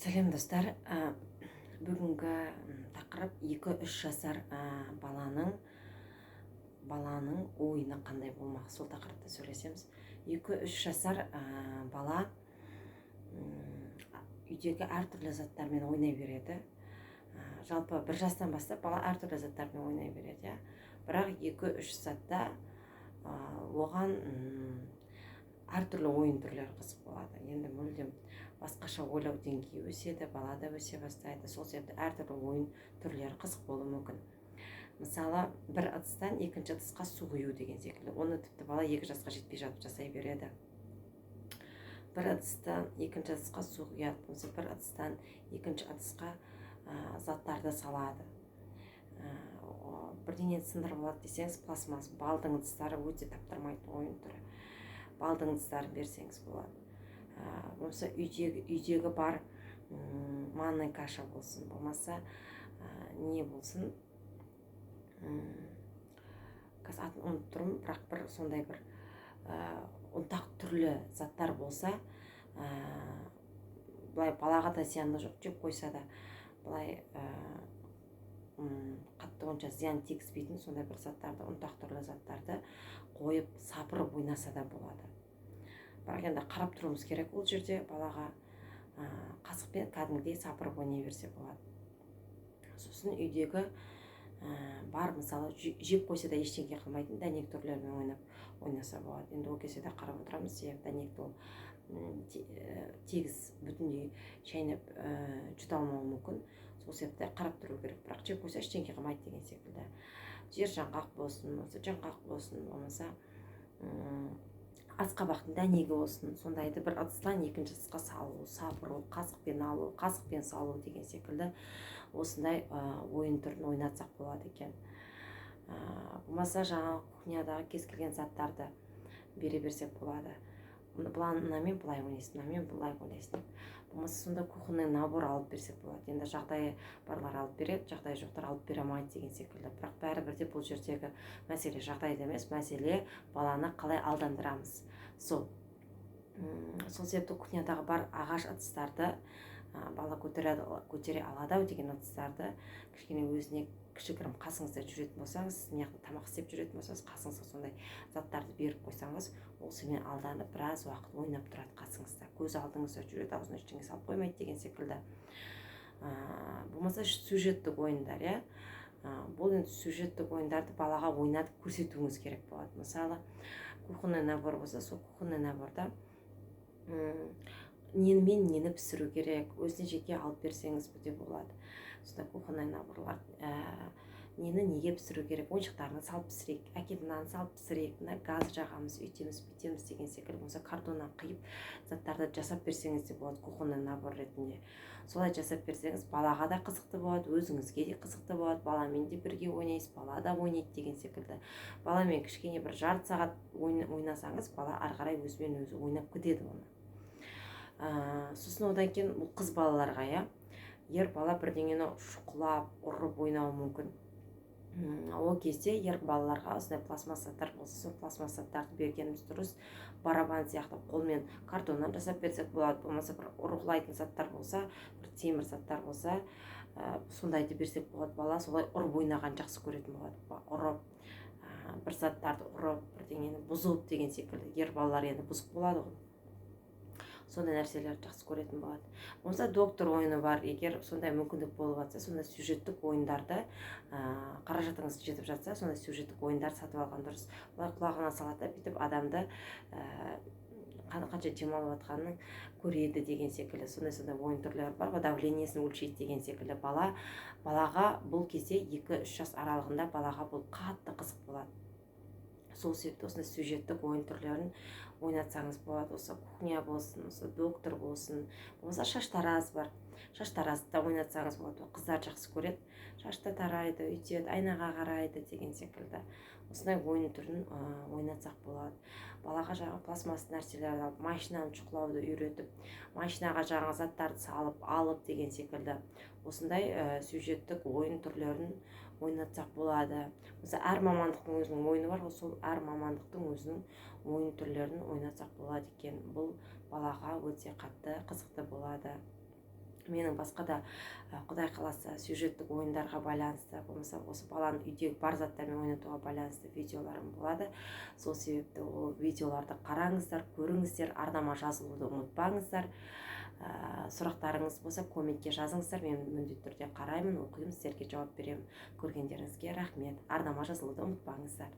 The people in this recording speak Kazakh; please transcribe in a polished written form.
Сәлем, достар! Бүгінгі тақырып: 2-3 жасар баланың ойыны қандай болмақ, сол тақырыпта сөйлесеміз. 2-3 жасар бала үйдегі әртүрлі заттармен ойнай береді. Жалпы 1 жастан бастап бала әртүрлі заттармен ойнай береді, иә, бірақ 2-3 жаста оған әртүрлі ойын түрлері қызық болады. Енді мүлдем басқаша ойлау деңгейі өседі, бала да өсе бастайды. Сол себепті әртүрлі ойын түрлері қызық болуы мүмкін. Мысалы, бір ыдыстан екінші ыдысқа су құю деген секілді. Оны тіпті бала 2 жасқа жетпей жатып жасай береді. Бір ыдыстан екінші ыдысқа су құяды болмаса бір ыдыстан екінші ыдысқа заттарды салады. Бірдеңені сындырып алады десеңіз, пластмасс, балдың ыдыстары өте таптырмайтын ойын түрі. Балдың ыдыстарын берсеңіз болады. Болмаса үйдегі бар манный каша болсын, болмаса не болсын, қазір атын ұмытып тұрмын, бірақ бір сондай бір ұнтақ түрлі заттар болса, былай балаға да зияны жоқ, жеп қойса да былай қатты онша зиян тигізбейтін сондай бір заттарды, ұнтақ түрлі заттарды қойып, сапырып ойнаса да болады. Бірақ енді қарап тұруымыз керек ол жерде балаға. Қасықпен кәдімгідей сапырып ойнай берсе болады. Сосын үйдегі бар, мысалы, жеп қойса да ештеңе қылмайтын дәнек түрлерімен ойнаса болады. Енді ол кезде де қарап отырамыз, себебі дәнекті ол тегіс бүтіндей шайнап жұта алмауы мүмкін. Сол себепті қарап тұру керек, бірақ жеп қойса, ештеңе қылмайды деген секілді. Жер жаңғақ болсын, болмаса жаңғақ болсын, болмаса асқабақтың дәнегі болсын, сондайды бір ыдыстан екінші ыдысқа салу, сапыру, қасықпен алу, қасықпен салу деген секілді осындай ойын түрін ойнатсақ болады екен. Болмаса жаңағы кухнядағы кез келген заттарды бере берсек болады: мынамен былай ойнайсың, мынамен былай ойнайсың деп. Болмаса сонда кухонный набор алып берсек болады. Енді жағдайы барлар алып береді, жағдайы жоқтар алып бере алмайды деген секілді. Бірақ бәрібір де бұл жердегі мәселе жағдайда емес, мәселе баланы қалай алдандырамыз, сол. Сол себепті кухнядағы бар ағаш ыдыстарды, бала көтере алады ау деген ыдыстарды кішкене өзіне кішігірім, қасыңызда жүретін болсаңыз, сіз мына жақта тамақ істеп жүретін болсаңыз, қасыңызға сондай заттарды беріп қойсаңыз, ол сенімен алданып, біраз уақыт ойнап тұрады қасыңызда, көз алдыңызда жүреді, аузына ештеңе салып қоймайды деген секілді. Болмаса сюжеттік ойындар, иә. Бұл енді сюжеттік ойындарды балаға ойнатып көрсетуіңіз керек болады. Мысалы, кухонный набор болса, сол кухонный наборда ненімен нені пісіру керек, өзіне жеке алып берсеңіз де болады. Сонда кухонный наборлар нені неге пісіру керек, ойыншықтарын салып пісірейік, әкел, мынаны салып пісірейік, мына газ жағамыз, үйтеміз, бүйтеміз деген секілді. Болмаса картоннан қиып, заттарды жасап берсеңіз де болады кухонный набор ретінде. Солай жасап берсеңіз, балаға да қызықты болады, өзіңізге де қызықты болады. Баламен де бірге ойнайсыз, бала да ойнайды деген секілді. Баламен кішкене бір жарты сағат ойнасаңыз, бала ары қарай өзімен өзі ойнап кетеді оны. Сосын одан кейін бұл қыз балаларға, иә. Ер бала бірдеңені шұқылап, ұрып ойнауы мүмкін. Ол кезде ер балаларға осындай пластмасс заттар болса, сол пластмасс заттарды бергеніміз дұрыс. Барабан сияқты қолмен картоннан жасап берсек болады. Болмаса бір ұрғылайтын заттар болса, бір темір заттар болса, сондайды берсек болады. Бала солай ұрып ойнаған жақсы көретін болады. Ұрып, бір заттарды ұрып, бірдеңені бұзып деген секілді. Ер балалар енді бұзық болады ғой, сондай нәрселерді жақсы көретін болады. Болмаса доктор ойыны бар. Егер сондай мүмкіндік болып жатса, сондай сюжеттік ойындарды, қаражатыңыз жетіп жатса, сондай сюжеттік ойындарды сатып алған дұрыс. Былай құлағына салады да, бүйтіп адамды қанша демалып жатқанын көреді деген секілді. Сондай ойын түрлері бар ғой, давлениесін өлшейді деген секілді. Балаға бұл кезде, 2-3 жас аралығында балаға бұл қатты қызық болады. Сол себепті осындай сюжеттік ойын түрлерін ойнатсаңыз болады. Осы кухня болсын, осы доктор болсын, болмаса шаштараз бар, шаштаразды да ойнатсаңыз болады. Қыздар жақсы көреді, шашты тарайды, өйтеді, айнаға қарайды деген секілді. Осындай ойын түрін ойнатсақ болады. Балаға жаңағы пластмасс нәрселерді алып, машинаны шұқылауды үйретіп, машинаға жаңағы заттарды салып алып деген секілді. Осындай сюжеттік ойын түрлерін ойнатсақ болады. Мысалы, әр мамандықтың өзінің ойыны бар ғой, сол әр мамандықтың өзінің ойын түрлерін ойнатсақ болады екен. Бұл балаға өте қатты қызықты болады. Менің басқа да, құдай қаласа, сюжеттік ойындарға байланысты, болмаса осы баланы үйдегі бар заттармен ойнатуға байланысты видеоларым болады. Сол себепті ол видеоларды қараңыздар, көріңіздер, арнама жазылуды ұмытпаңыздар. Сұрақтарыңыз болса, комментке жазыңыздар, мен міндетті түрде қараймын, оқимын, сіздерге жауап беремін. Көргендеріңізге рахмет, арнама жазылуды ұмытпаңыздар.